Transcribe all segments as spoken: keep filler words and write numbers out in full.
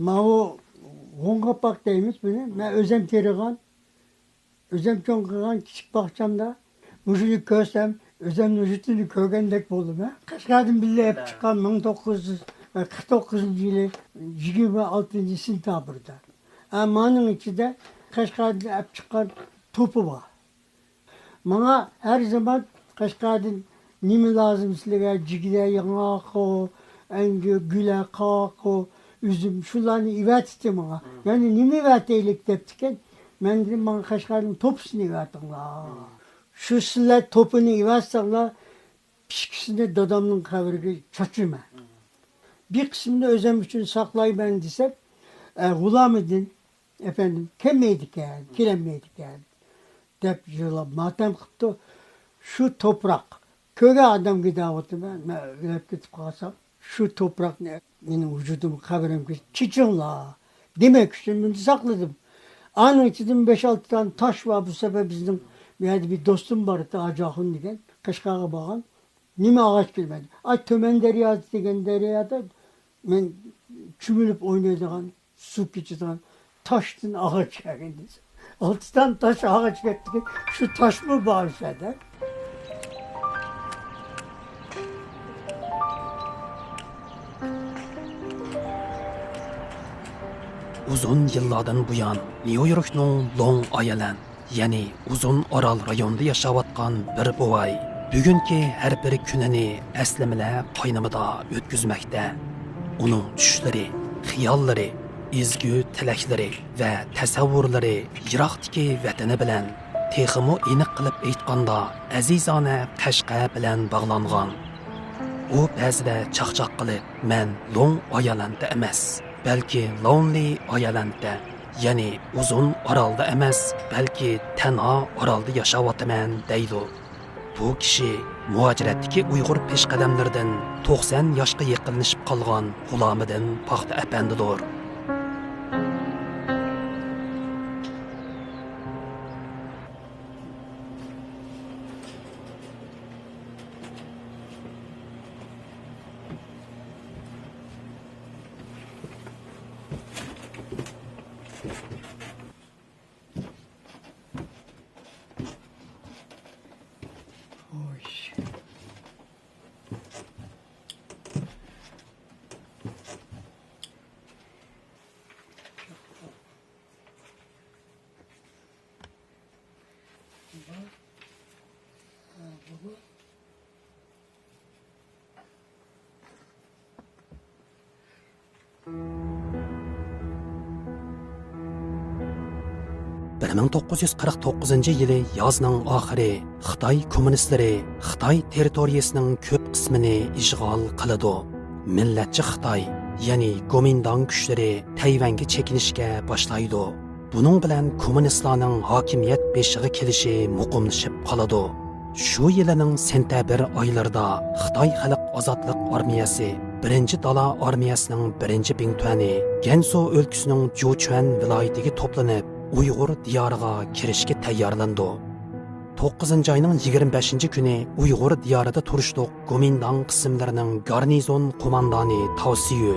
ماۋۇ غوڭغاپاق دەيمىز بۇنى. مەن ئۆزۈم تېرىغان، ئۆزۈم چوڭ قىلغان كىچىك باغچامدا مۇشۇنى كۆرسەم، ئۆزۈمنىڭ يۇرتىنى كۆرگەندەك بولدۇم، ھە. قەشقەردىن بىللە ئېلىپ چىققان مىڭ توققۇز يۈز قىرىق توققۇزىنچى يىلى يىگىرمە ئالتىنچى سېنتەبىردا. ھە، مانىڭ ئىچىدە قەشقەردىن ئېلىپ چىققان توپى بار. ماڭا ھەر زامان قەشقەردىن نېمە لازىم سىلەرگە؟ جىگدە ياڭاققۇ، ئەنگۈ، گۈلە، قاقۇ، ئۈزۈم، شۇلارنى ئېۋەتتى ماڭا. يەنە نېمە ئېۋەتەيلىك دەپتىكەن. مەن دېدىم، ماڭا قەشقەرنىڭ توپىسىنى ئېۋەتىڭلار. شۇ سىلەر توپىنى ئېۋەتسەڭلار، ئىككىسىنى دادامنىڭ قەبرىگە چاچىمەن. بىر قىسمىنى ئۆزۈم ئۈچۈن ساقلايمەن دېسەم، ئە، غۇلامىدىن ئەپەندىم كەلمەيدىكەن، كېلەلمەيدىكەن دەپ يىغلاپ ماتەم قىپتۇ. شۇ توپراق، كۆرگەن ئادەمگە دەۋاتىمەن، مەن ئۆلۈپ كېتىپ قالسام، شۇ توپراقنى مېنىڭ ۋۇجۇدۇمغا، قەبرەمگە چېچىڭلار دېمەك ئۈچۈن بۇنى ساقلىدىم. ئانىڭ ئىچىدىن بەش-ئالتە دانە تاش بار. بۇ سەپەر بىزنىڭ بۇ يەردە بىر دوستۇم بار ئىدى، ھاجى ئاخۇن دېگەن، قەشقەرگە بارغان. نېمە ئاغاچ كېلىپ، ئاي، تۆمەن دەرياسى دېگەن دەريادا مەن چۆمۈلۈپ ئوينايدىغان، سۇ كېچىدىغان تاشتىن ئاغاچ كەلگەن دېسە، ئالتە دانە تاش ئاغاچ كەتتىكەن. شۇ تاشمۇ بار ئۇ يەردە. ئۇزۇن يىللاردىن بۇيان نيۇ يوركنىڭ لونگ ئايلاند، يەنى ئۇزۇن ئارال رايونىدا ياشاۋاتقان بىر بوۋاي بۈگۈنكى ھەر بىر كۈنىنى ئەسلىمىلەر قاينىمىدا ئۆتكۈزمەكتە. ئۇنىڭ چۈشلىرى، خىياللىرى، ئىزگۈ تىلەكلىرى ۋە تەسەۋۋۇرلىرى يىراقتىكى ۋەتىنى بىلەن، تېخىمۇ ئېنىق قىلىپ ئېيتقاندا، ئەزىزانە قەشقەر بىلەن باغلانغان. ئۇ بەزىدە چاقچاق قىلىپ، مەن لونگ ئايلاندتا ئەمەس، بەلكى لونلى ئايلاندتا، يەنى ئۇزۇن ئارالدا ئەمەس، بەلكى تەنھا ئارالدا ياشاۋاتىمەن دەيدۇ. بۇ كىشى مۇھاجىرەتتىكى ئۇيغۇر پېشقەدەملىرىدىن توقسان ياشقا يېقىنلىشىپ قالغان غۇلامىدىن پاختا ئەپەندىدۇر. بىر مىڭ توققۇز يۈز قىرىق توققۇزىنچى يىلى يازنىڭ ئاخىرى خىتاي كوممۇنىستلىرى خىتاي تېررىتورىيىسىنىڭ كۆپ قىسمىنى ئىشغال قىلىدۇ. مىللەتچى خىتاي، يەنى گومىنداڭ كۈچلىرى تەيۋەنگە چېكىنىشكە باشلايدۇ. بۇنىڭ بىلەن كوممۇنىستلارنىڭ ھاكىمىيەت بېشىغا كېلىشى مۇقىملىشىپ قالىدۇ. شۇ يىلىنىڭ سېنتەبىر ئايلىرىدا خىتاي خەلق ئازادلىق ئارمىيەسى بىرىنچى دالا ئارمىيەسىنىڭ بىرىنچى بىڭتۈەنى گەنسۇ ئۆلكىسىنىڭ جۇچۈەن ۋىلايىتىگە توپلىنىپ، ئۇيغۇر دىيارىغا كىرىشكە تەييارلىنىدۇ. توققۇزىنچى ئاينىڭ يىگىرمە بەشىنچى كۈنى ئۇيغۇر دىيارىدا تۇرۇشلۇق گومىنداڭ قىسىملىرىنىڭ گارنىزون قوماندانى تاۋسيۈ،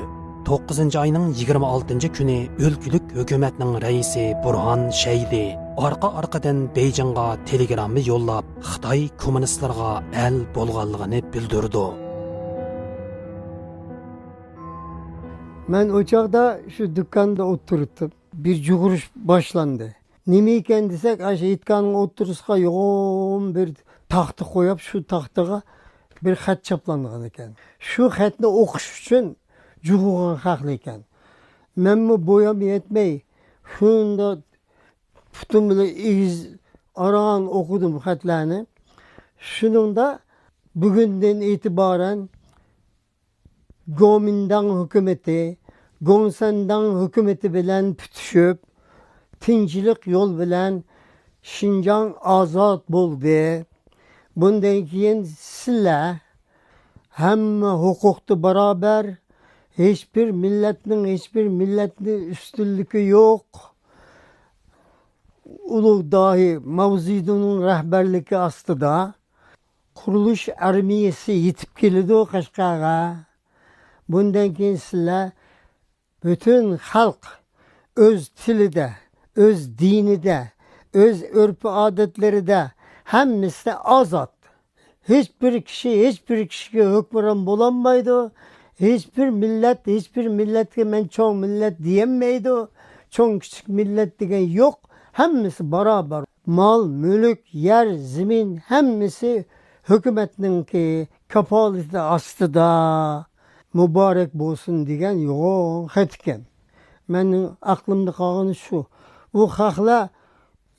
توققۇزىنچى ئاينىڭ يىگىرمە ئالتىنچى كۈنى ئۆلكىلىك ھۆكۈمەتنىڭ رەئىسى بۇرھان شەيدى ئارقا-ئارقىدىن بېيجىڭغا تېلېگرامما يوللاپ، خىتاي كوممۇنىستلىرىغا ئەل بولغانلىقىنى بىلدۈرىدۇ. مەن ئۇ چاغدا شۇ دۇكاندا ئولتۇرۇپتۇم. بىر جۇغۇرۇش باشلاندى. نېمە ئىكەن دېسەك، ئاشۇ ھېيتگاھنىڭ ئوتتۇرىسىغا يوغان بىر تاختا قويۇپ، شۇ تاختىغا بىر خەت چاپلانغان ئىكەن. شۇ خەتنى ئوقۇش ئۈچۈن جۇغۇغان خەقلەر ئىكەن. مەنمۇ بويام يەتمەي، شۇنداق پۇتۇم بىلەن ئېگىز ئاران ئوقۇدۇم خەتلەرنى. شۇنىڭدا بۈگۈندىن ئېتىبارەن گومىنداڭ ھۆكۈمىتى گوڭسەنداڭ ھۆكۈمىتى بىلەن پۈتۈشۈپ، تىنچلىق يول بىلەن شىنجاڭ ئازاد بولدى. بۇندىن كېيىن سىلەر ھەممە ھوقۇقتا باراۋەر، ھېچبىر مىللەتنىڭ ھېچبىر مىللەتنىڭ ئۈستۈنلۈكى يوق. ئۇلۇغ داھىي ماۋزېدۇڭنىڭ رەھبەرلىكى ئاستىدا قۇرۇلۇش ئارمىيەسى يېتىپ كېلىدۇ قەشقەرگە. بۇندىن كېيىن سىلەر پۈتۈن خەلق ئۆز تىلىدە، ئۆز دىنىدە، ئۆز ئۆرپ-ئادەتلىرىدە ھەممىسى ئازاد. ھېچبىر كىشى ھېچبىر كىشىگە ھۆكۈمران بولالمايدۇ. ھېچبىر مىللەت ھېچبىر مىللەتكە مەن چوڭ مىللەت دېيەلمەيدۇ. چوڭ-كىچىك مىللەت دېگەن يوق. ھەممىسى بارابەر. مال-مۈلۈك، يەر-زېمىن ھەممىسى ھۆكۈمەتنىڭكى كاپالىتى ئاستىدا. مۇبارەك بولسۇن دېگەن يوغان خەت ئىكەن. مېنىڭ ئەقلىمدە قالغىنى شۇ. بۇ خەقلەر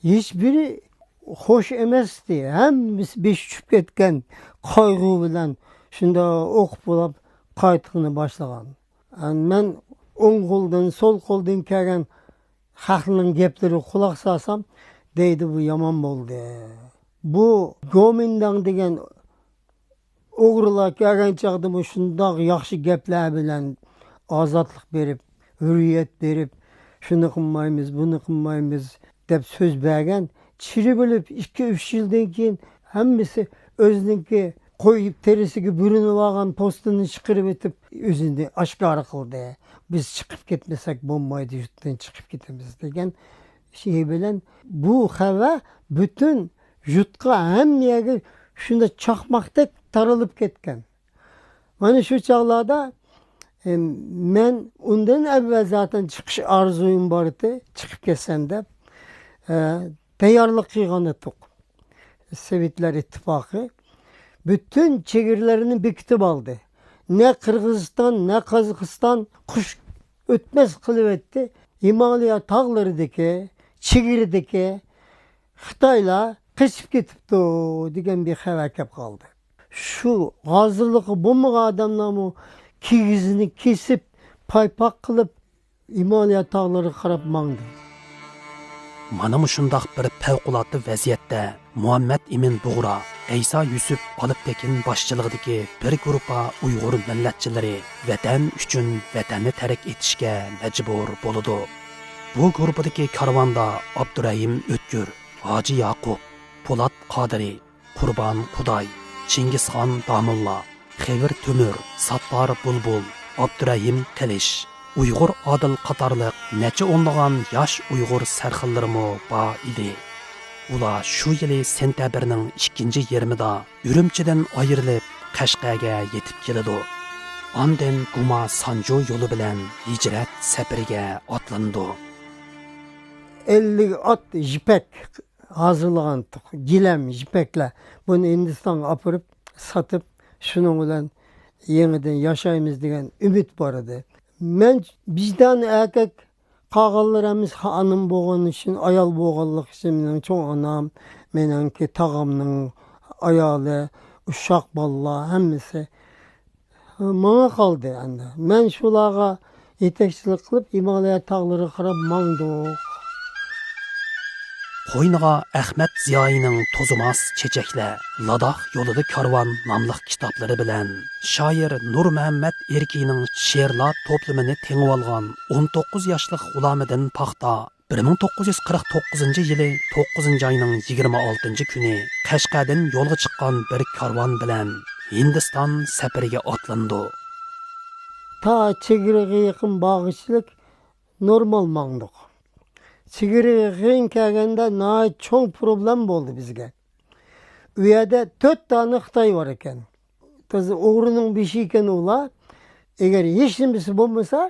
ھېچبىرى خوش ئەمەستى. ھەممىسى بېشى چۈشۈپ كەتكەن قايغۇ بىلەن شۇنداق ئوقۇپ بولاپ قايتقىنى باشلىغان. مەن ئوڭ قولدىن، سول قولدىن كەلگەن خەقنىڭ گەپلىرىگە قۇلاق سالسام، دەيدۇ، بۇ يامان بولدى. بۇ گومىنداڭ دېگەن ئوغرىلار كەلگەن چاغدا مۇشۇنداق ياخشى گەپلەر بىلەن ئازادلىق بېرىپ، ھۆرىيەت بېرىپ، شۇنى قىلمايمىز، بۇنى قىلمايمىز دەپ سۆز بەرگەن. چىرىپ ئۆلۈپ ئىككى، ئۈچ يىلدىن كېيىن ھەممىسى ئۆزىنىڭكى قوي تېرىسىگە بۈرۈنۈۋالغان پوستىنى چىقىرىۋېتىپ، ئۆزىنى ئاشكارا قىلدى. بىز چىقىپ كەتمىسەك بولمايدۇ، يۇرتتىن چىقىپ كېتىمىز دېگەن شېئى بىلەن بۇ خەۋەر پۈتۈن يۇرتقا، ھەممە يەرگە شۇنداق چاقماقتەك تارىلىپ كەتكەن. مانا شۇ چاغلاردا، ئە، مەن ئۇندىن ئەۋۋەل زاتەن چىقىش ئارزۇيۇم بار ئىدى، چىقىپ كەتسەم دەپ، ئە، تەييارلىق قىلغان ئىدۇق. سوۋېتلار ئىتتىپاقى پۈتۈن چېگرىلەرنى بېكىتىپ ئالدى. نە قىرغىزىستان، نە قازاقىستان قۇش ئۆتمەس قىلىۋەتتى. ھىمالىيا تاغلىرىدىكى، چېگرىدىكى خىتايلار قېچىپ كېتىپتۇ دېگەن بىر خەۋەر كەپ قالدى. شۇ ھازىرلىقى بولمىغان ئادەملەرمۇ كىگىزىنى كېسىپ، پايپاق قىلىپ، ھىمالىيا تاغلىرىغا قاراپ ماڭدى. مانا مۇشۇنداق بىر پەۋقۇلئاددە ۋەزىيەتتە مۇھەممەد ئىمىن بۇغرا، ئەيسا يۈسۈپ ئالپتېكىن باشچىلىقىدىكى بىر گۇرۇپپا ئۇيغۇر مىللەتچىلىرى ۋەتەن ئۈچۈن ۋەتەننى تەرك ئېتىشكە مەجبۇر بولىدۇ. بۇ گۇرۇپپىدىكى كارۋاندا ئابدۇرەھىم ئۆتكۈر، ھاجى ياقۇپ، پولات قادىرى، قۇربان قۇداي، چىڭگىزخان داموللا، خېۋىر تۆمۈر، ساتتار بۇلبۇل، ئابدۇرەھىم قىلىچ، ئۇيغۇر ئادىل قاتارلىق نەچچە ئونلىغان ياش ئۇيغۇر سەرخىللىرىمۇ بار ئىدى. ئۇلار شۇ يىلى سېنتەبىرنىڭ ئىككىنچى يېرىمىدا ئۈرۈمچىدىن ئايرىلىپ، قەشقەرگە يېتىپ كېلىدۇ. ئاندىن گۇما سانجۇ يولى بىلەن ھىجرەت سەپىرىگە ئاتلىنىدۇ. ئەللىك ئات يىپەك ھازىرلىغانتۇق. گىلەم، يىپەكلەر. بۇنى ھىندىستانغا ئاپىرىپ ساتىپ، شۇنىڭ بىلەن يېڭىدىن ياشايمىز دېگەن ئۈمىد بار ئىدى. مەن ۋىجدانىي ئەركەك، قالغانلىرى ھەممىسى خانىم بولغىنى ئۈچۈن، ئايال بولغانلىقى ئۈچۈن، مېنىڭ چوڭ ئانام، مېنىڭكى تاغامنىڭ ئايالى، ئۇششاق بالىلار ھەممىسى ماڭا قالدى ئەمدى. مەن شۇلارغا يېتەكچىلىك قىلىپ، ھىمالايا تاغلىرىغا قاراپ ماڭدۇق. قوينىغا ئەخمەت زىيائىينىڭ توزۇماس چېچەكلەر، لاداخ يولىدا كارۋان ناملىق كىتابلىرى بىلەن شائىر نۇرمۇھەممەت ئېركىينىڭ شېئىرلار توپلىمىنى تېڭىۋالغان ئون توققۇز ياشلىق غۇلامىدىن پاختا بىر مىڭ توققۇز يۈز قىرىق توققۇزىنچى يىلى توققۇزىنچى ئاينىڭ يىگىرمە ئالتىنچى كۈنى قەشقەردىن يولغا چىققان بىر كارۋان بىلەن ھىندىستان سەپىرىگە ئاتلىنىدۇ. تا چېگرىغا يېقىن بارغۇچىلىك نورمال ماڭدۇق. چېگرىغا يېقىن كەلگەندە ناھايىتى چوڭ پروبلېما بولدى بىزگە. ئۇ يەردە تۆت دانە خىتاي بار ئىكەن. تازا ئوغرىنىڭ بېشى ئىكەن ئۇلار. ئەگەر ھېچنېمىسى بولمىسا،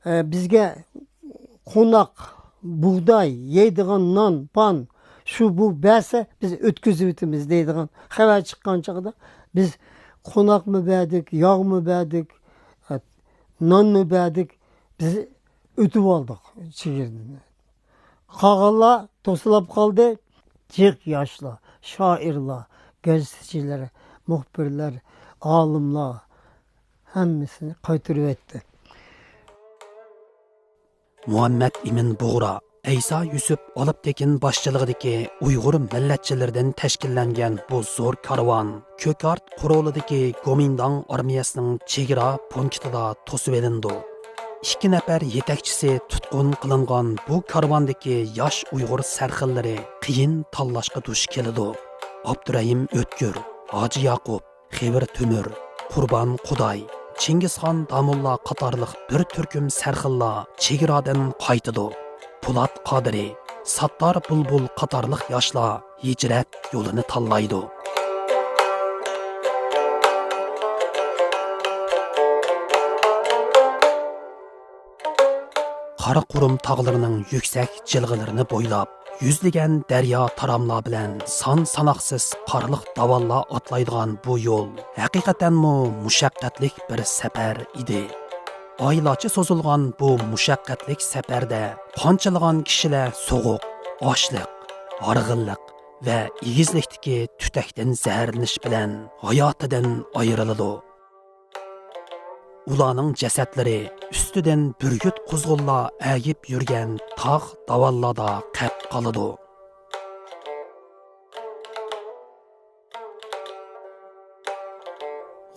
ئە، بىزگە قوناق، بۇغداي، يەيدىغان نان، پان، شۇ بۇ بەرسە، بىز ئۆتكۈزۈۋېتىمىز دەيدىغان خەۋەر چىققان چاغدا، بىز قوناقمۇ بەردۇق، ياغمۇ بەردۇق، ئە، نانمۇ بەردۇق، بىز ئۆتۈۋالدۇق چېگرىدىن. قالغانلار توسۇلۇپ قالدى. جىق ياشلار، شائىرلار، گېزىتچىلەر، مۇخبىرلار، ئالىملار ھەممىسىنى قايتۇرۇۋەتتى. مۇھەممەد ئىمىن بۇغرا، ئەيسا يۈسۈپ ئالپتېكىن باشچىلىقىدىكى ئۇيغۇر مىللەتچىلىرىدىن تەشكىللەنگەن بۇ زور كارۋان كۆكارت قورۇلىدىكى گومىنداڭ ئارمىيەسىنىڭ چېگرا پونكىتىدا توسۇۋېلىنىدۇ. ئىككى نەپەر يېتەكچىسى تۇتقۇن قىلىنغان بۇ كارۋاندىكى ياش ئۇيغۇر سەرخىللىرى قىيىن تاللاشقا دۇچ كېلىدۇ. ئابدۇرەھىم ئۆتكۈر، ھاجى ياقۇپ، خېۋىر تۆمۈر، قۇربان قۇداي، چىڭگىزخان داموللا قاتارلىق بىر تۈركۈم سەرخىللار چېگرادىن قايتىدۇ. پولات قادىرى، ساتتار بۇلبۇل قاتارلىق ياشلار ھىجرەت يولىنى تاللايدۇ. قاراقۇرۇم تاغلىرىنىڭ يۈكسەك جىلغىلىرىنى بويلاپ، يۈزلىگەن دەريا تاراملار بىلەن سان ساناقسىز قارلىق داۋانلار ئاتلايدىغان بۇ يول ھەقىقەتەنمۇ مۇشەققەتلىك بىر سەپەر ئىدى. ئايلارچە سوزۇلغان بۇ مۇشەققەتلىك سەپەردە قانچىلىغان كىشىلەر سوغۇق، ئاچلىق، ھارغىنلىق ۋە ئېگىزلىكتىكى تۈتەكتىن زەھەرلىنىش بىلەن ھاياتىدىن ئايرىلىدۇ. ئۇلارنىڭ جەسەتلىرى ئۈستىدىن بۈركۈت قۇزغۇنلار ئەگىپ يۈرگەن تاغ داۋانلاردا قېلىپ قالىدۇ.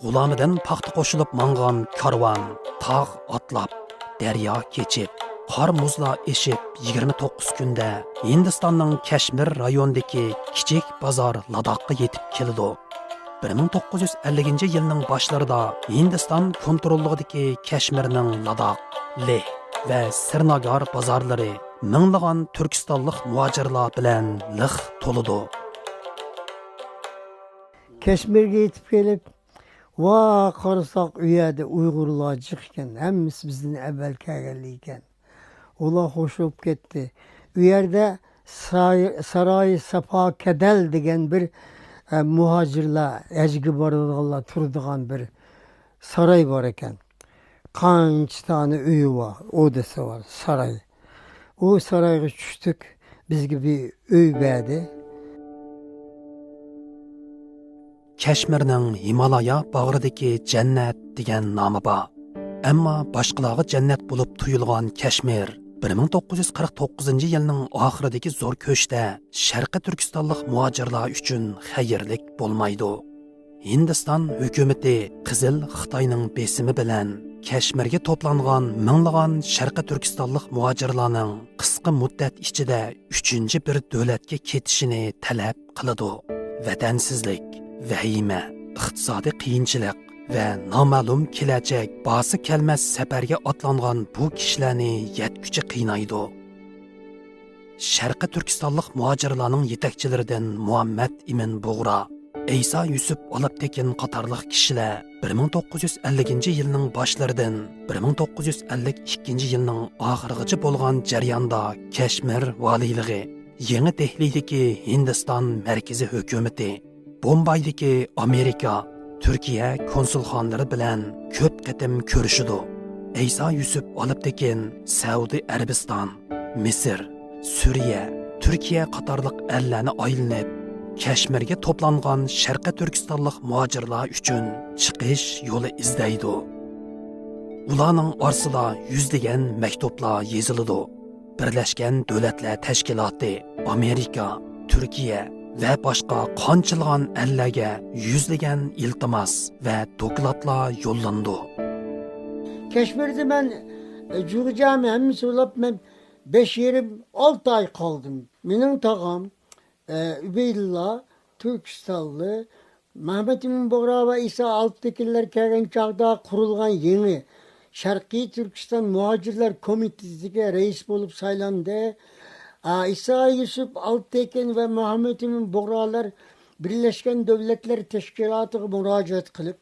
غۇلامىدىن پاختا قوشۇلۇپ ماڭغان كارۋان تاغ ئاتلاپ، دەريا كېچىپ، قار مۇزلار ئېشىپ، يىگىرمە توققۇز كۈندە ھىندىستاننىڭ كەشمىر رايونىدىكى كىچىك بازار لاداخقا يېتىپ كېلىدۇ. بىر مىڭ توققۇز يۈز ئەللىكىنچى يىلنىڭ باشلىرىدا ھىندىستان كونتروللۇقىدىكى كەشمىرنىڭ لاداخ، لېھ ۋە سىرناگار بازارلىرى مىڭلىغان تۈركىستانلىق مۇھاجىرلار بىلەن لىق تولىدۇ. كەشمىرگە يېتىپ كېلىپ، ۋا، قارىساق، ئۇ يەردە ئۇيغۇرلار جىق ئىكەن، ھەممىسى بىزدىن ئەۋۋەل كەلگەنلەر ئىكەن. ئۇلار خوش بولۇپ كەتتى. ئۇ يەردە ساي-، ساراي ساپا كەدەل دېگەن بىر، ئە، مۇھاجىرلار ھەجگە بارىدىغانلار تۇرىدىغان بىر ساراي بار ئىكەن. قانچە دانە ئۆيى بار، ئودىسى بار، ساراي. ئۇ سارايغا چۈشتۇق، بىزگە بىر ئۆي بەردى. كەشمىرنىڭ ھىمالايا باغرىدىكى جەننەت دېگەن نامى بار. ئەمما باشقىلارغا جەننەت بولۇپ تۇيۇلغان كەشمىر بىر مىڭ توققۇز يۈز قىرىق توققۇزىنچى يىلنىڭ ئاخىرىدىكى زور كۆچتە شەرقىي تۈركىستانلىق مۇھاجىرلار ئۈچۈن خەيرلىك بولمايدۇ. ھىندىستان ھۆكۈمىتى قىزىل خىتاينىڭ بېسىمى بىلەن كەشمىرگە توپلانغان مىڭلىغان شەرقىي تۈركىستانلىق مۇھاجىرلارنىڭ قىسقا مۇددەت ئىچىدە ئۈچىنچى بىر دۆلەتكە كېتىشىنى تەلەپ قىلىدۇ. ۋەتەنسىزلىك، ۋەھىمە، ئىقتىسادىي قىيىنچىلىق ۋە نامەلۇم كېلەچەك بارسا كەلمەس سەپەرگە ئاتلانغان بۇ كىشىلەرنى يەتكۈچە قىينايدۇ. شەرقىي تۈركىستانلىق مۇھاجىرلارنىڭ يېتەكچىلىرىدىن مۇھەممەد ئىمىن بۇغرا، ئەيسا يۈسۈپ ئالپتېكىن قاتارلىق كىشىلەر بىر مىڭ توققۇز يۈز ئەللىكىنچى يىلنىڭ باشلىرىدىن بىر مىڭ توققۇز يۈز ئەللىك ئىككىنچى يىلنىڭ ئاخىرىغىچە بولغان جەرياندا كەشمىر ۋالىيلىقى، يېڭى دېھلىدىكى ھىندىستان مەركىزىي ھۆكۈمىتى، بومبايدىكى ئامېرىكا، تۈركىيە كونسۇلخانىلىرى بىلەن كۆپ قېتىم كۆرۈشىدۇ. ئەيسا يۈسۈپ ئالپتېكىن سەئۇدى ئەرەبىستان، مىسىر، سۈرىيە، تۈركىيە قاتارلىق ئەللەرنى ئايلىنىپ، كەشمىرگە توپلانغان شەرقىي تۈركىستانلىق مۇھاجىرلار ئۈچۈن چىقىش يولى ئىزدەيدۇ. ئۇلارنىڭ ئارىسىدا يۈزلىگەن مەكتۇپلار يېزىلىدۇ. بىرلەشكەن دۆلەتلەر تەشكىلاتى، ئامېرىكا، تۈركىيە ۋە باشقا قانچىلىغان ئەللەرگە يۈزلىگەن ئىلتىماس ۋە دوكلاتلار يوللىنىدۇ. كەشمىردە مەن، ئە، جۇغجامى ھەممىسى بولۇپ، مەن بەش يېرىم، ئالتە ئاي قالدىم. مېنىڭ تاغام، ئە، ئۈبەيدۇللا تۈركىستانلى، مەھمۇت ئىمىن بۇغرا ۋە ئىسا ئالپتېكىنلەر كەلگەن چاغدا قۇرۇلغان يېڭى شەرقىي تۈركىستان مۇھاجىرلار كومىتېتىگە رەئىس بولۇپ سايلاندى. ئا، ئىسا يۈسۈپ ئالپتېكىن ۋە مەھمۇت ئىمىن بۇغرالار بىرلەشكەن دۆلەتلەر تەشكىلاتىغا مۇراجىئەت قىلىپ،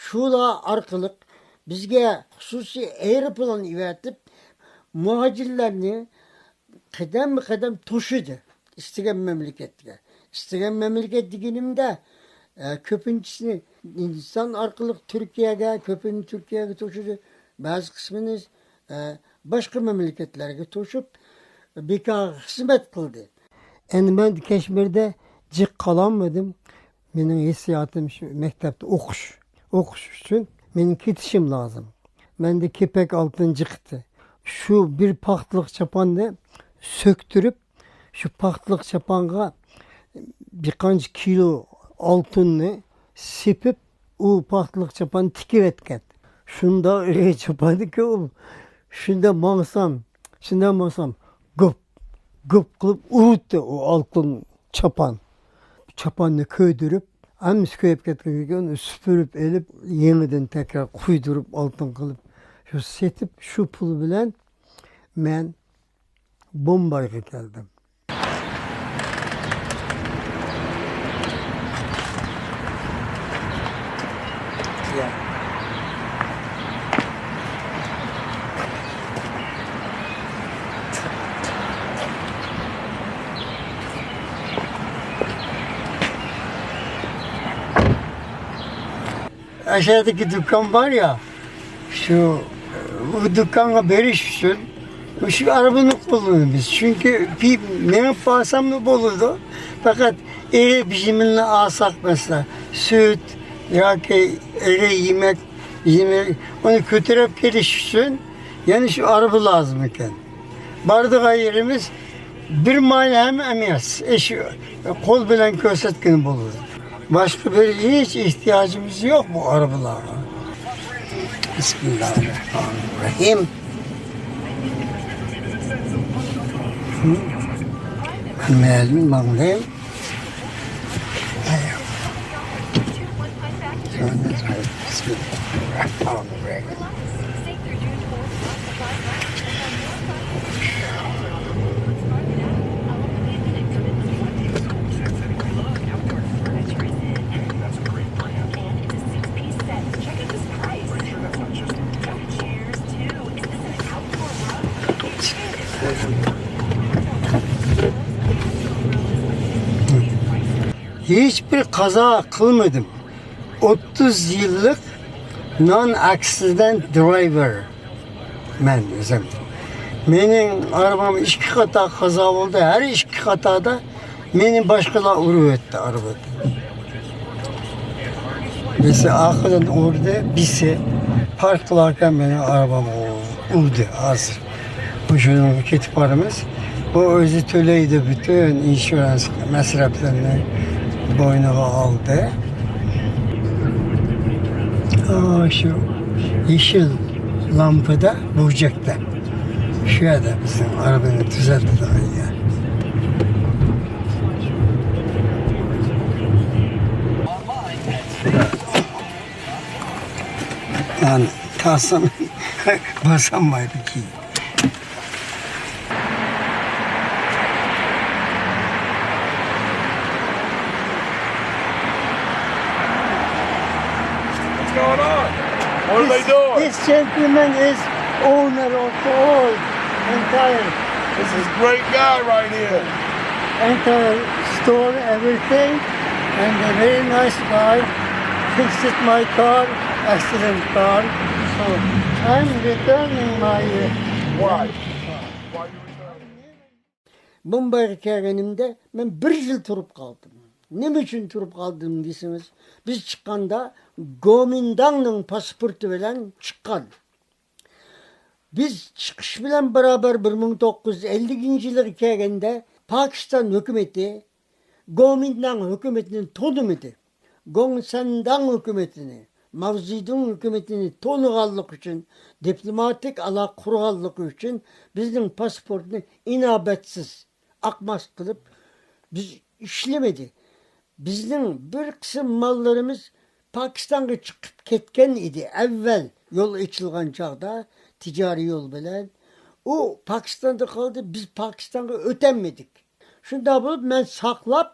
شۇلار ئارقىلىق بىزگە خۇسۇسىي ئايروپىلان ئەۋەتىپ، مۇھاجىرلارنى قەدەممۇ قەدەم توشىدۇ ئىستىگەن مەملىكەتكە. ئىستىگەن مەملىكەت دېگىنىمدە، ئە، كۆپىنچىسىنى ھىندىستان ئارقىلىق تۈركىيەگە، كۆپىنى تۈركىيەگە توشىدۇ، بەزى قىسمىنى، ئە، باشقا مەملىكەتلەرگە توشۇپ، بىكارغا خىزمەت قىلدى. ئەمدى مەن كەشمىردە جىق قالالمىدىم. مېنىڭ ھېسسىياتىم شۇ مەكتەپتە ئوقۇش. ئوقۇش ئۈچۈن مېنىڭ كېتىشىم لازىم. مەندە كېپەك ئالتۇن جىقتى. شۇ بىر پاختىلىق چاپاننى سۆكتۈرۈپ، شۇ پاختىلىق چاپانغا بىر قانچە كىلو ئالتۇننى سېپىپ، ئۇ پاختىلىق چاپاننى تىكىۋەتكەن. شۇنداق ئېغىر چاپاندىكى ئۇ. شۇنداق ماڭسام، شۇنداق ماڭسام، گۈپ، گۈپ قىلىپ ئۇرۇتتى ئۇ ئالتۇن چاپان. چاپاننى كۆيدۈرۈپ، ھەممىسى كۆيۈپ كەتكەندىن كېيىن ئۇنى سۈپۈرۈپ ئېلىپ، يېڭىدىن تەكرار قۇيدۇرۇپ، ئالتۇن قىلىپ، شۇ سېتىپ، شۇ پۇل بىلەن مەن بومبايغا كەلدىم. ئاشۇ يەردىكى دۇكان بار يا، شۇ، بۇ دۇكانغا بېرىش ئۈچۈن مۇشۇ ئاربىنى قوللىنىمىز. چۈنكى بىر مېڭىپ بارساممۇ بولىدۇ. پەقەت ئېرى بىژىمىننى ئالساق، مەسىلەن، سۈت ياكى ئېرى يېمەك، بىژىمىن، ئۇنى كۆتۈرۈپ كېلىش ئۈچۈن يەنە شۇ ئاربا لازىم ئىكەن. بارىدىغان يېرىمىز بىر مايل ھەم ئەمەس. ئىش قول بىلەن كۆرسەتكىنى بولىدۇ. باشقا بىر ھېچ ئېھتىياجىمىز يوق بۇ ئاربىلارغا. بىسمىللاھىررەھمانىررەھىم. مەلۇم ماڭدىم. ھېچبىر قازا قىلمىدىم. ئوتتۇز يىللىق non accident driver مەن ئۆزۈم. مېنىڭ ئاربام ئىككى قاتا قازا بولدى. ھەر ئىككى قاتادا مېنى باشقىلار ئۇرۇۋەتتى ئاربىدىن. بىرسى ئارقىدىن ئۇردى، بىرسى پارك قىلاركەن مېنىڭ ئاربامغا ئۇردى. ھازىر مۇشۇنىڭغا كېتىپ بارىمىز. بۇ ئۆزى تۆلەيدۇ، پۈتۈن ئىنشۇرانس مەسرەپلىرىنى بوينىغا ئالدى. ئا، شۇ يېشىل لامپىدا، بۇرجەكتە. شۇ يەردە بىزنىڭ ئاربىنى تۈزەتىدىغان يەر. مانا تاسام باسالمايدۇ كېيىن. What's going on? What are they doing? This gentleman is owner of the all entire, this is great guy right here. Entire store, everything, and a very nice guy. Fixed my car, accident car. So I'm returning my, uh, Why? Why you returning? بومبايغا كەلگىنىمدە مەن بىر يىل تۇرۇپ قالدىم. نېمە ئۈچۈن تۇرۇپ قالدىم دېسىڭىز، بىز چىققاندا گومىنداڭنىڭ پاسپورتى بىلەن چىققان. بىز چىقىش بىلەن بارابەر بىر مىڭ توققۇز يۈز ئەللىكىنچى يىلىغا كەلگەندە پاكىستان ھۆكۈمىتى گومىنداڭ ھۆكۈمىتىنى تونۇمىدى. گوڭسەنداڭ ھۆكۈمىتىنى، ماۋزېدۇڭ ھۆكۈمىتىنى تونۇغانلىقى ئۈچۈن، دىپلوماتىك ئالاقە قۇرغانلىقى ئۈچۈن بىزنىڭ پاسپورتنى ئىناۋەتسىز، ئاقماس قىلىپ بىز ئىشلىمىدى. بىزنىڭ بىر قىسىم ماللىرىمىز پاكىستانغا چىقىپ كەتكەن ئىدى. ئەۋۋەل يول ئېچىلغان چاغدا تىجارىي يول بىلەن ئۇ پاكىستاندا قالدى، بىز پاكىستانغا ئۆتەلمىدۇق. شۇنداق بولۇپ، مەن ساقلاپ،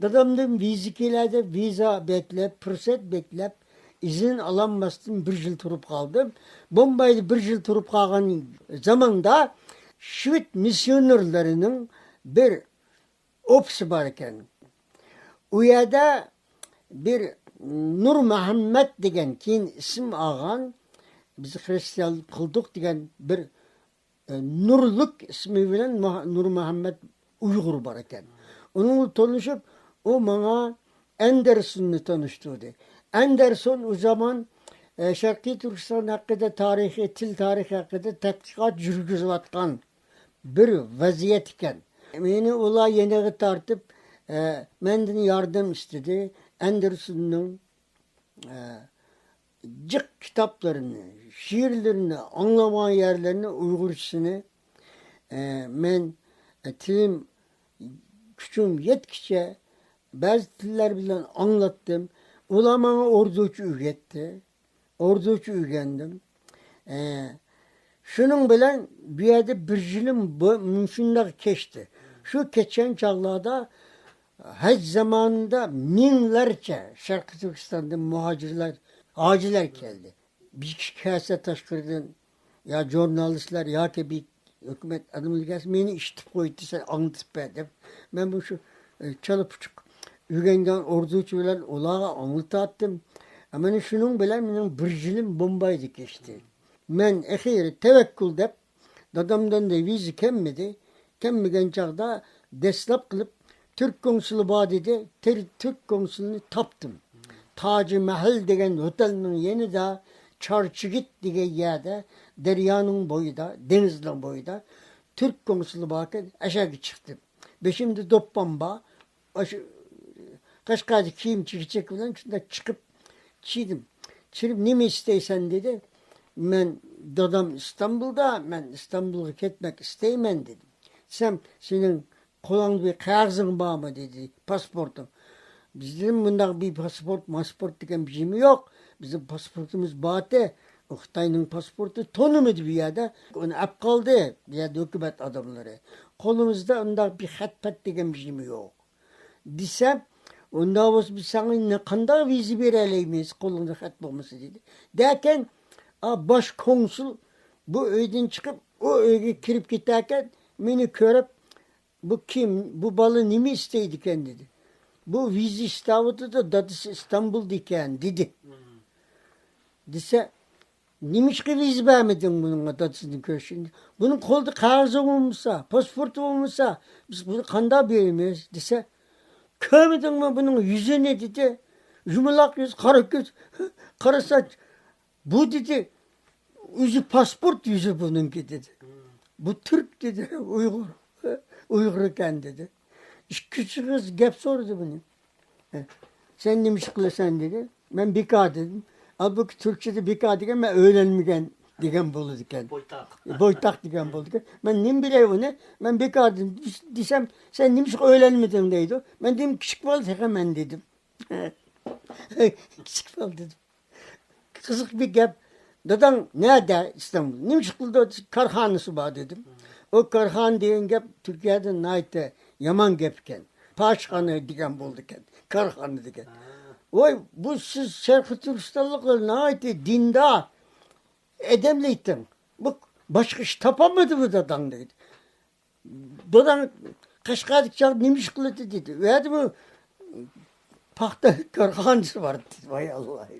دادامدىن ۋىزا كېلە دەپ، ۋىزا بەكلەپ، پۇرسەت بەكلەپ، ئىزىن ئالالماستىن بىر يىل تۇرۇپ قالدىم. بومبايدا بىر يىل تۇرۇپ قالغان زاماندا شۋېد مىسسىيونېرلىرىنىڭ بىر ئوفىسى بار ئىكەن. ئۇ يەردە بىر نۇرمۇھەممەت دېگەن، كېيىن ئىسىم ئالغان، بىز خرىستىيان قىلدۇق دېگەن بىر، ئە، نۇرلۇك ئىسمى بىلەن مۇھ-، نۇرمۇھەممەت ئۇيغۇر بار ئىكەن. ئۇنىڭ بىلەن تونۇشۇپ، ئۇ ماڭا ئەندېرسوننى تونۇشتۇردى. ئەندېرسون ئۇ زامان، ئە، شەرقىي تۈركىستان ھەققىدە تارىخى، تىل تارىخى ھەققىدە تەتقىقات يۈرگۈزۈۋاتقان بىر ۋەزىيەت ئىكەن. مېنى ئۇلار يېنىغا تارتىپ، ئە، مەندىن ياردەم ئىستىدى. ئەندېرسوننىڭ، ئە، جىق كىتابلىرىنى، شېئىرلىرىنى، ئاڭلىمىغان يەرلىرىنى ئۇيغۇرچىسىنى، ئە، مەن، ئە، تىلىم، كۈچۈم يەتكىچە بەزى تىللار بىلەن ئاڭلاتتىم. ئۇلار ماڭا ئوردۇچە ئۆگەتتى. ئوردۇچە ئۆگەندىم. ئە، شۇنىڭ بىلەن بۇ يەردە بىر يىلىم بۇ، مۇشۇنداق كەچتى. شۇ كەچكەن چاغلاردا ھەج زامانىدا مىڭلارچە شەرقىي تۈركىستاندىن مۇھاجىرلار، ھاجىلار كەلدى. بىر ئىككى كەسە تاشقىرىدىن يا ژۇرنالىستلار ياكى بىر ھۆكۈمەت ئادىمى كەلسە، مېنى ئىشىتىپ قويدى، سەن ئاڭلىتىپ بەر دەپ، مەن مۇشۇ، ئە، چالا پۇچۇق ئۆگەنگەن ئوردۇچە بىلەن ئۇلارغا ئاڭلىتاتتىم. ئە، مانا شۇنىڭ بىلەن مېنىڭ بىر يىلىم بومبايدا كەچتى. مەن ئەخىرى تەۋەككۈل دەپ، دادامدىن دە ۋىزا كەلمىدى. كەلمىگەن چاغدا دەسلەپ قىلىپ، تۈرك كونسۇلى بار دېدى. تىر-، تۈرك كونسۇلىنى تاپتىم. تاج مەھەل دېگەن ھوتېلنىڭ يېنىدا، چارچىگىت دېگەن يەردە، دەريانىڭ بويىدا، دېڭىزنىڭ بويىدا تۈرك كونسۇلى باركەن، ئەشەگە چىقتىم. بېشىمدا دوپپام بار. ئاشۇ قەشقەردىكى كىيىم چېكىچەك بىلەن شۇنداق چىقىپ چىدىم. چىرىپ، «نېمە ئىستەيسەن؟» دېدى. «مەن، دادام ئىستانبۇلدا، مەن ئىستانبۇلغا كەتمەك ئىستەيمەن» دېدىم. دېسەم، «سېنىڭ قولۇڭدا بىر قەغىزىڭ بارمۇ؟» دېدى. «پاسپورتۇڭ؟» بىزدىن مۇنداق بىر پاسپورت، ماسپورت دېگەن بىر نېمە يوق. بىزنىڭ پاسپورتىمىز بارتى. ئۇ خىتاينىڭ پاسپورتى تونۇمىدى بۇ يەردە. ئۇنى ئەپ قالدى بۇ يەردە ھۆكۈمەت ئاداملىرى. قولىمىزدا ئۇنداق بىر خەت-پەت دېگەن بىر نېمە يوق. دېسەم، ئۇنداق بولسا بىز ساڭا نە-، قانداق ۋىزا بېرەلەيمىز، قولۇڭدا خەت بولمىسا، دېدى. دەكەن، ئا، باش كونسۇل بۇ ئۆيدىن چىقىپ، ئۇ ئۆيگە كىرىپ كېتەركەن، مېنى كۆرۈپ، «بۇ كىم؟ بۇ بالا نېمە ئىستەيدىكەن؟» دېدى. «بۇ ۋىزا ئىستەۋاتىدۇ، دادىسى ئىستانبۇلدا ئىكەن» دېدى. دېسە، «نېمىشقا ۋىزا بەرمىدىڭ بۇنىڭغا، دادىسىنى كۆرۈشۈن؟ بۇنىڭ قولىدا قەغىزى بولمىسا، پاسپورتى بولمىسا، بىز بۇنى قانداق بېرىمىز؟» دېسە، «كۆرمىدىڭمۇ بۇنىڭ يۈزىنى؟» دېدى. «يۇمىلاق يۈز، قارا كۆز، قارا ساچ. بۇ» دېدى، «ئۆزى پاسپورت يۈزى بۇنىڭكى» دېدى. «بۇ تۈرك» دېدى، «ئۇيغۇر، ئۇيغۇر ئىكەن» دېدى. ئىككى ئۈچ ئېغىز گەپ سورىدى بۇنى. «سەن نېمە ئىش قىلىسەن؟» دېدى. مەن «بىكار» دېدىم. ھالبۇكى تۈركچىدە «بىكار» دېگەن مەن ئۆيلەنمىگەن دېگەن بولىدىكەن. بويتاق. بويتاق دېگەن بولىدىكەن. مەن نېمە بىلەي ئۇنى؟ مەن «بىكار» دېدىم. دېسەم، «سەن نېمىشقا ئۆيلەنمىدىڭ؟» دەيدۇ. مەن دېدىم، «كىچىك بالا تېخى مەن» دېدىم. كىچىك بالا دېدىم. قىزىق بىر گەپ. «داداڭ نەدە؟» «ئىستانبۇل.» «نېمە ئىش قىلىدۇ؟» «كارخانىسى بار» دېدىم. ئۇ كارخانا دېگەن گەپ تۈركىيەدە ناھايىتى يامان گەپ ئىكەن. پاھىشخانا دېگەن بولىدىكەن، كارخانا دېگەن. ۋاي، بۇ سىز شەرقىي تۈركىستانلىقلار ناھايىتى دىندار ئادەملەر ئىكەن. بۇ باشقا ئىش تاپالمىدىمۇ داداڭ دەيدۇ. «داداڭ قەشقەردىكى چاغدا نېمە ئىش قىلاتتى؟» دېدى. «ئۇ يەردىمۇ پاختا كارخانىسى بار» دېدى. ۋاي ئاللاھ.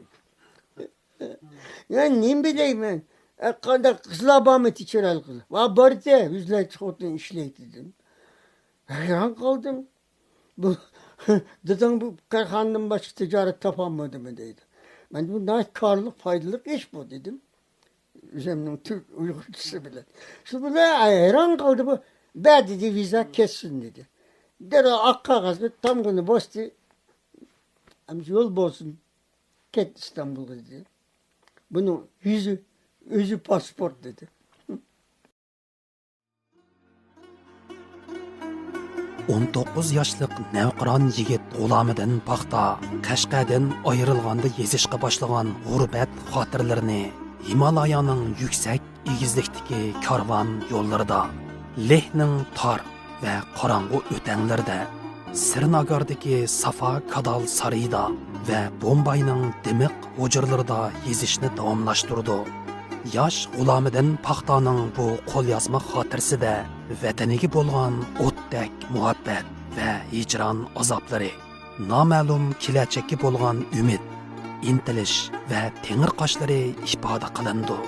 يا نېمە بىلەيمەن؟ ئە، قانداق قىزلار بارمىتى، چىرايلىق قىزلار؟ ۋا بارتى، يۈزلەرچە خوتۇن ئىشلەيتتى دېدىم. ھەيران قالدىم. بۇ داداڭ بۇ كارخانىدىن باشقا تىجارەت تاپالمىدىمۇ دەيدۇ. مەن بۇ ناھايىتى كارلىق، پايدىلىق ئىش بۇ دېدىم. ئۆزۈمنىڭ تۈرك ئۇيغۇرچىسى بىلەن. شۇ بىلەن ھەيران قالدى بۇ. «بەر» دېدى، «ۋىزا كەتسۇن» دېدى. دەرھال ئاق قەغەزگە تامغىنى باستى. «ئەمدى يول بولسۇن، كەت ئىستانبۇلغا» دېدى. بۇنىڭ يۈزى، ئۆزى پاسپورت دېدى. ئون توققۇز ياشلىق نەۋقىران يىگىت غۇلامىدىن پاختا قەشقەردىن ئايرىلغاندا يېزىشقا باشلىغان غۇربەت خاتىرىلىرىنى ھىمالايانىڭ يۈكسەك ئېگىزلىكتىكى كارۋان يوللىرىدا، لېھنىڭ تار ۋە قاراڭغۇ ئۆتەڭلىرىدە، سىرىناگاردىكى سافا كادال سارىيىدا ۋە بومباينىڭ دىمىق ھۇجرىلىرىدا يېزىشنى داۋاملاشتۇرىدۇ. ياش غۇلامىدىن پاختانىڭ بۇ قوليازما خاتىرىسىدە ۋەتىنىگە بولغان ئوتتەك مۇھەببەت ۋە ھىجران ئازابلىرى، نامەلۇم كېلەچەككە بولغان ئۈمىد، ئىنتىلىش ۋە تېڭىرقاشلىرى ئىپادە قىلىنىدۇ.